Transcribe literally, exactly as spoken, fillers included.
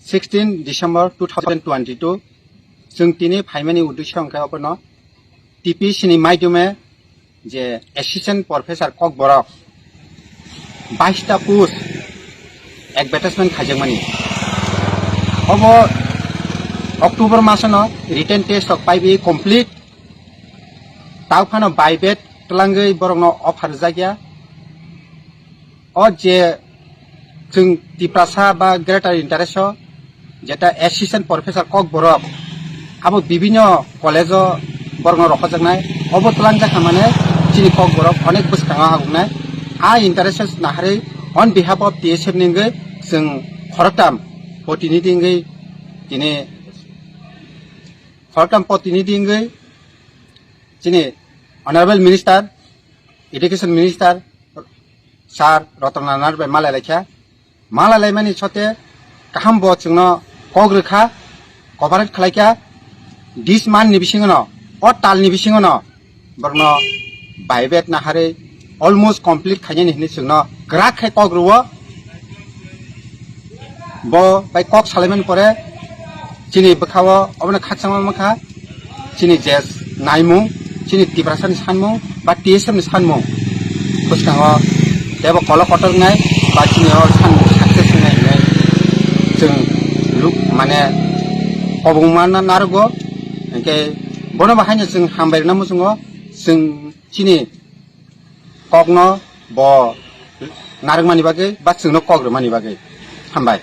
Sixteen December two thousand twenty-two, chwng tini phaimani uddesyo hwnkhe obono T P C ni maidume je Assistant Professor Kokborok baista post advertisement khaijakmani. Obo October masano written test rok paibi complete. Tao phano baibat twlangwi borokno offer rwjakya. O je chwng Tiprasa ba Greater Interest o jeta Assistant Professor Kokborok abo bibinno college o borokno rohorjaknai, obo twlangjakha mane chini Kokborok onek bwskango habuknai. A interest naharwi on behalf of T S F ni wngwi chwng khoroktham protinidhi wngwi tini khoroktham protinidhi wngwi chini Honorable Minister, Education Minister Sir Ratan Nana bai malai laikha. Malai laimani sote kaham bo chwngno kok rwkha, cooperate khlaikha. This month ni bisingono, o talni bisingono borokno baibat naharwi almost complete khainani hinwi chwngno kwrak khai kok rwo. Bo bai kok salaimani pore chini bwkhao obono khakchangma mankha, chini je naimung, chini Tiprasani sanmung ba T S F ni sanmung bwskango teibo kolok kotor wngnai ba chini o sanmung success wngnai hinwi chwng luk mane kobongma na narwgo. Hinkhe bono bahaino chwng hambai rwna muchungo, chwng chini kokno bo narwkmani bagwi ba chwngno kok rwmani bagwi. Hambai.